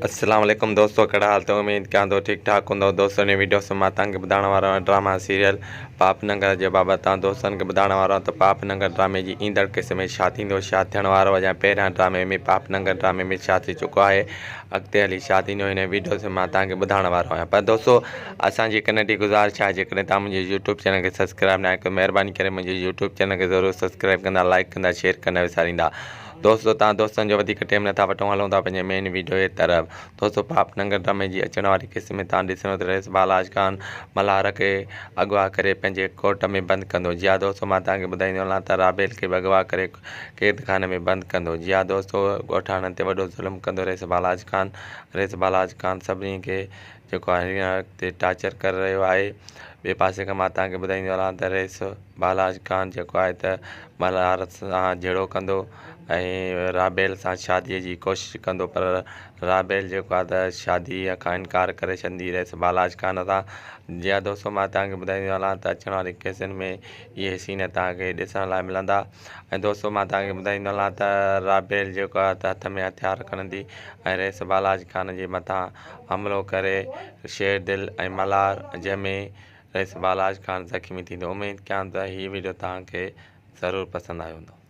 اسلام عليڪم دوستو ڪهڙا حال اٿو اميد ڪيان ٿو ٺيڪ ٺاڪ هوندو دوستو ان ويڊيو سان مان توهان کي ٻڌائڻ وارو آهيان ڊراما سيريل پاپ ننگر جي بابت توهان دوستن کي ٻڌائڻ وارو آهيان ته پاپ ننگر ڊرامي جي ايندڙ قسط ۾ ڇا ٿيندو ڇا ٿيڻ وارو آهي يا پهريان ڊرامي ۾ پاپ ننگر ڊرامي ۾ ڇا ٿي چڪو آهي اڳتي هلي ڇا ٿيندو هن ويڊيو سان مان توهان کي ٻڌائڻ وارو آهيان پر دوستو اسان جي هڪ ننڍي گذارش آهي جيڪڏهن توهان منهنجي يوٽيوب چينل کي سبسڪرائب ناهي ڪيو مهرباني ڪري منهنجي يوٽيوب چينل کي ضرور سبسڪرائب ڪندا لائڪ ڪندا شيئر ڪندا وساريندا دوستو تان دوستن جو وڌيڪ ٽيم نٿا وٺون هلون ٿا پنهنجي مين ويڊيو جي طرف دوستو پاپ ننگر ڊرامي جي اچڻ واري قسط ۾ تان ڏسڻو ته رئيس بالاچ خان ملهار کي اغوا ڪري پنهنجي ڪوٽ ۾ بند ڪندو جي ها دوستو مان تان کي ٻڌائيندو هلان ته رابيل کي به اغوا ڪري قيد خاني ۾ بند ڪندو جي ها دوستو ڳوٺاڻن تي وڏو ظلم ڪندو رئيس بالاچ خان رئيس بالاچ خان سڀني کي جيڪو آهي هينئر تي ٽارچر ڪري رهيو آهي ٻئي پاسي کان مان توهان کي ٻڌائيندو هلان ته رئيس بالاچ خان جيڪو آهي ته ملهار سان جهيڙو ڪندو ۽ رابيل سان شاديء جي ڪوشش ڪندو پر رابيل جيڪو آهي ته شاديء کان انڪار ڪري ڇڏندي رئيس بالاچ خان سان جي ها دوستو مان توهان کي ٻڌائيندو هلان ته اچڻ واري قسطن ۾ اهي سين توهان کي ڏسڻ لاء ملندا ۽ دوستو مان توهان کي ٻڌائيندو هلان ته رابيل جيڪو آهي ته هٿ ۾ هٿيار کڻندي ۽ رئيس بالاچ خان جي مٿان حملو ڪري شير دل ۽ ملهار جنهن ۾ رئيس بالاچ خان زخمي ٿيندو اميد ڪيان ته هي وڊيو توهان کي ضرور پسند آيو هوندو.